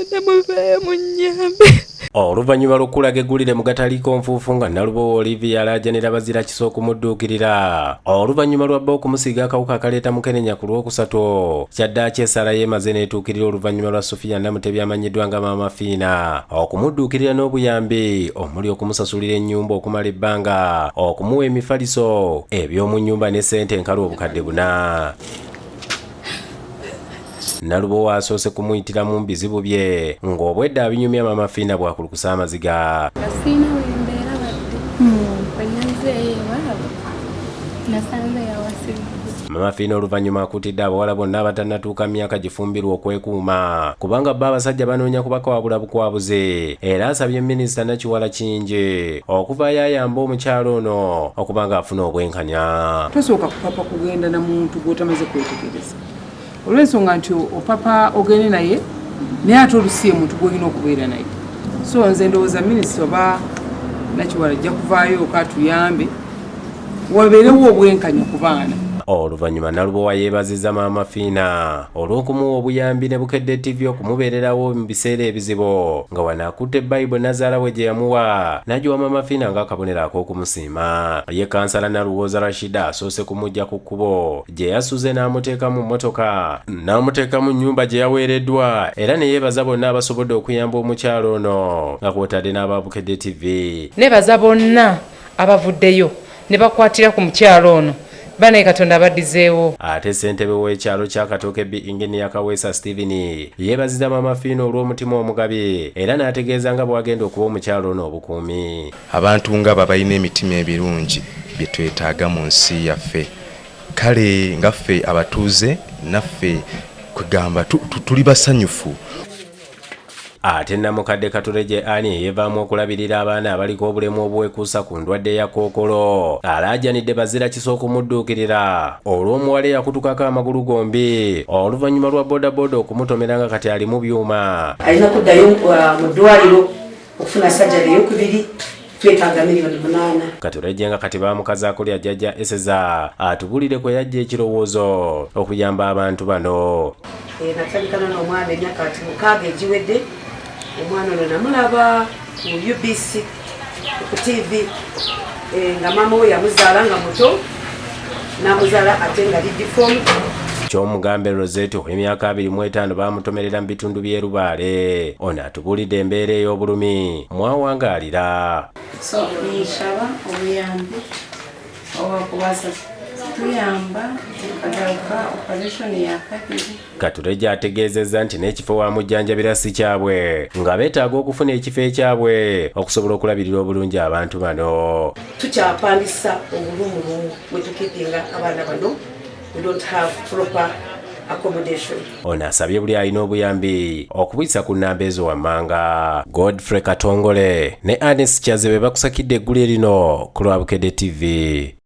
Mugende muveeyo munnyambe. Oluvannyuma lw'okulaga eggulire mu gataliiko nfuufu nga Nalubowa Olivia alaajanira bazira kisa okumudduukirira oluvannyuma lwa bba okumusiiga akawuka akaleeta mukenenya ku Lwokusatu, kyaddaaki essaala ye emaze n'etuukirira oluvannyuma lwa Sofia Namutebi amanyiddwa nga Maama Fiina okumudduukirira n'obuyambi omuli okumusasulira ennyumba okumala ebbanga, okumuwa emifaliso, eby'omu nnyumba ne ssente enkalu 4000. Nalubowa asoose kumuyitiramu mu bizibu bye ng'obwedda abinyumya Maama Fiina bw'akulukusa amaziga. Nga sirina we mbeera wadde. Bwe nazzeeyo ewaabwe nasanze yawasibwa. Maama Fiina oluvannyuma akuutidde abawala bonna abatannatuuka myaka gifumbirwa okwekuuma kubanga bo abasajja banoonya kubakawabula bukwabuzi era asabye Minisita Nakiwala Kiyingi okuvaayo ayambe omukyala ono okuba ng'afuna obwenkanya. Tosooka kupapa kugenda na muntu gw'otamaze kwetegereza olw'ensonga nti opapa ogende naye, naye ate olusi omuntu gw'olina okubeera naye. So nze ndowooza minisita oba Nakiwala ajja kuvaayo katuyambe wabeerewo obwenkanya ku baana. Oluvannyuma Nalubowa yeebazizza Maama Fiina olw'okumuwa obuyambi ne Bukedde TV okumubeererawo mu biseera ebizibu nga wano akutte Bayibuli nazaala we gye yamuwa n'agiwa Maama Fiina ng'akabonero ak'okumusiima. Ye Kansala Naluwooza Rashida asoose kumuggya ku kkubo gye yasuze n'amuteeka mu mmotoka n'amuteeka mu nnyumba gye yaweereddwa era ne yeebaza bonna abasobodde okuyamba omukyala ono nga kw'otadde n'aba Bukedde TV. Neebaza bonna abavuddeyo ne bakwatira ku mukyala ono, banaye Katonda abaddizeewo. Ate ssentebe w'ekyalo kya Katooke B Engineer Kaweesa Steven yeebaziza Maama Fiina olw'omutima omugabi era n'ategeeza nga bw'agenda okuwa omukyala ono obukuumi. Abantu ng'abo abalina emitima ebirungi bye twetaaga mu nsi yaffe. Kale nga ffe abatuuze naffe kwegamba tuli basanyufu. Ate Namukadde Katuregye Annie eyeevaamu okulabirira abaana abaliko obulemu obwekuusa ku ndwadde ya kookolo alaajanidde bazira kisa okumudduukirira olw'omuwala eyakutukako amagulu gombi oluvannyuma lwa bodaboda okumutomera nga kati ali mu byuma. Alina kuddayo mu ddwaliro okufuna sajjari eyokubiri, twetaaga 8 millioni. Katuregye nga kati baamukazaako lya Jjajja Eseza atubulire kwe yajja ekirowoozo okuyamba abantu bano. Natandikana n'omwana emyaka ati 6 egiwedde. Omwana ono namulaba ku UBC ku TV, nga maama we yamuzaala nga muto, namuzaala ate nga ali deformed. Kyomugambe Rosette ow'emyaka 25 baamutomerera mu bitundu by'e Lubaale. Ono atubuulidde embeera ey'obulumi mwawangaalira. So nshaba obuyambi obakubaasa kutuyamba tukagaruka operation ya kabiri. Katuregye ategeezezza nti n'ekifo wamujjanjabira si kyabwe nga beetaaga okufuna ekifo ekyabwe okusobola okulabirira obulungi abantu bano. Tukyapangisa obulumulumu bwe tukipinga abaana bano. We don't have proper accommodation. Ono asabye buli alina obuyambi okubuyisa ku nnamba ezo wammanga. Godfrey Katongole ne Anes Kyaze be bakusakidde eggulire lino ku lwa Bukedde TV.